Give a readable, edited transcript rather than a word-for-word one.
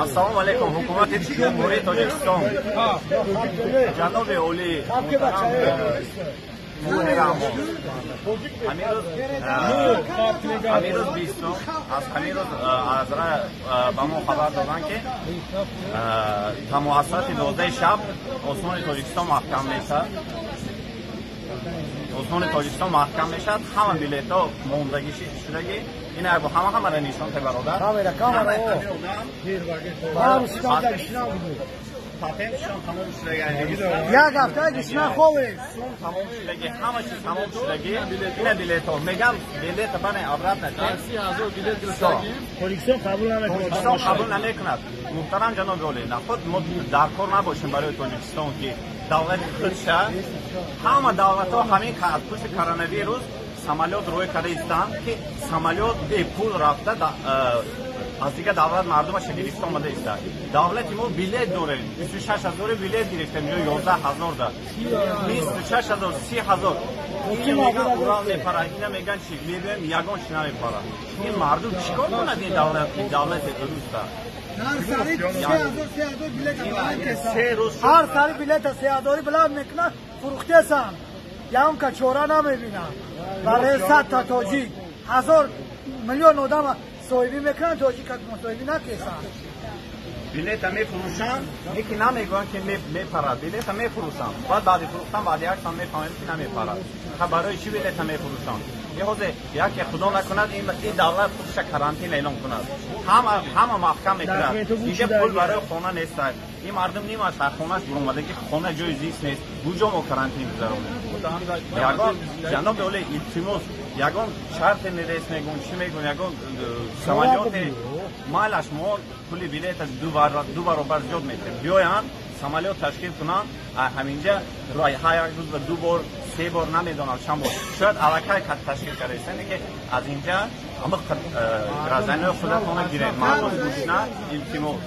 Ассалому алайкум, ҳукумати Ҷумҳурии Тоҷикистон, ҷаноби олӣ муҳтарам, ҳамин рӯз 20-ум аз ҳамин рӯз аз ба мо хабар доданд, ки та муассасати 12 шаб осмони Тоҷикистон маҳкам мешавад. Осмони Тоҷикистон маҳкам мешавад, ҳама билетҳо мондагӣ шудагӣ. Ин бо ҳама ҳамара нишон те, бародар. Патентшон тамом шудагӣ. Як ҳафта гишна хове. Сум тамом шудагӣ, ҳама чиз тамом шудагӣ. Ина билетҳо. Мегам билета бане обратно. Тоҷикистон қабул намекунад. Тоҷикистон қабул намекунад. Муҳтарам ҷаноби олӣ, наход мо дар кор набошем барои Тоҷикистон, ки давлати худша. Ҳама давлатҳо ҳамин аз пушти коронавирус самолёт рӯй карда истанд, ки самолёт бепул рафта аз дигар давлат мардумаша гирифта омада истад. Давлати мо билет дорем, 26 ҳазори билет гирифтем ё 11 ҳазор да 26 ҳазор, 30 ҳазор. Ина меган Урал мепарад, ина меган чи мебиёем, ягон чи намепарад. Ин мардум чӣ кор кунад? Ин давлат, давлати руста. Ҳар сари билета 3 ҳазори биланд мекунад, фурӯхтесам, ягон ка чора намебинам. Барои 100 та тоҷик ҳазор миллион одам соҳибӣ мекунанд, тоҷика мусоҳибӣ накесанд. Билета мефурӯшанд, лекин намегӯянд, ки мепарад. Билета мефурӯшанд, баъд баъди фурӯхтан, баъди як сол мефаҳмем, ки намепарад. Ха, барои чӣ билета мефурӯшанд? Ҳозе яке, худо накунад, ин давлат худша карантин эълон кунад, ҳама маҳкам мекунад. Инҷа пул барои хона нест. Ин мардум нимаш аз хонаш буромада, ки хона ҷои зист нест. Куҷо мо карантин гузаронем? Ягон, ҷаноби олӣ, илтимос, ягон шарте нест, мегӯн, чӣ мегӯн, ягон самолёте майлаш, мо пули билета ду баробар зиёд метем, биёянд, самолёт ташкил кунанд ҳаминҷа ҳар як рӯз ба ду бор, се бор, намедонам чанд бор, шояд аллакай ташкил кардаистанд, ки аз инҷа ама гражданинои худатона гирем. Мардум гушна, илтимос.